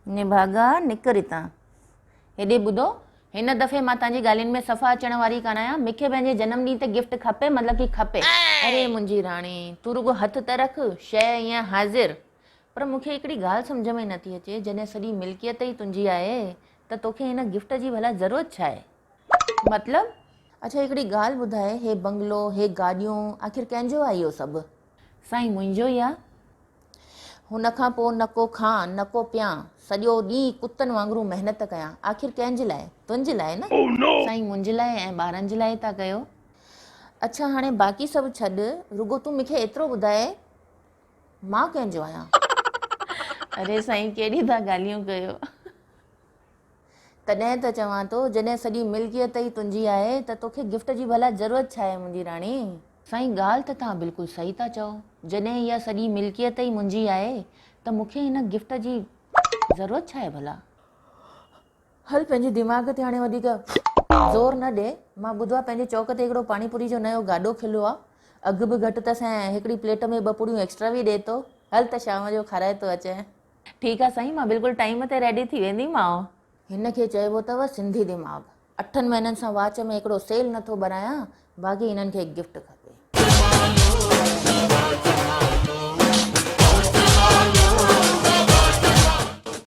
نڀاڳا نڪر هتان. هيڏي ٻڌو، هن دفعي مان توهان جي ڳالهين ۾ صفا اچڻ واري ڪانه آهيان. مون کي پنهنجي جنم ڏينهن تي گفٽ کپي مطلب ڪي کپي. اري منهنجي راڻي، تون رڳو هٿ ته رک، شيء ائين حاضر. پر مون کي هڪڙي ڳالهه سمجهه ۾ نٿي اچي، جڏهن سڄي ملڪيت ئي تنهنجي آهي ته توکي هن گفٽ جي ڀلا ضرورت ڇا آهي؟ مطلب؟ اڇا هڪڙي ڳالهه ٻڌاء، هي بنگلو، هي گاڏيون، آخر ڪنهن جو آهي اهو سڀ؟ سائين منهنجو ئي آ. هن کان پوء نه ڪو کان، نه ڪو پيان، سڄو ڏينهن ڪتن وانگرون محنت ڪيان، آخر ڪنهن جي لاء؟ تنهنجي لاء نه؟ سائين منهنجي لاء ۽ ٻارن جي لاء ٿا ڪيو. اڇا هاڻي باقي سڀ ڇڏ، رڳو تون مون کي ايترو ٻڌاء مان ڪنهن جو آهيان؟ اري سائين ڪهڙيون ٿا ڳالهيون ڪيو. تڏهن ته چوان ٿو، جڏهن سڄي ملڪيت ئي تنهنجي آهي ته توکي گفٽ جي ڀلا ضرورت ڇا آهي منهنجي راڻي؟ سائين ڳالهه ته توهان بلڪل صحيح ٿا چئو، جڏهن اها سڄي ملڪيت ئي منهنجي آهي ته مون کي هن گفٽ جي ضرورت ڇا آهي ڀلا؟ هل پنهنجي دماغ تي هاڻي وڌيڪ زور نه ڏي، مان ٻڌو آهي پنهنجي چوڪ تي هڪڙو پاڻي پوري جو نيو گاڏو کليو آهي، اگهه به گهٽ اٿس ۽ هڪڙي پليٽ ۾ ٻه پوڙيون ايڪسٽرا به ڏئي ٿو، هل ته شام جو کارائي ٿو اچين. ٺيڪ آ سائين مان بلڪل ٽائيم تي ريڊي ٿي وينديمانو. هن کي چئبو اٿو سنڌي دماغ. اٺن مهينن سان واچ ۾ هڪڙو سيل نٿو ڀرايان باقي هنن کي گفٽ کپي.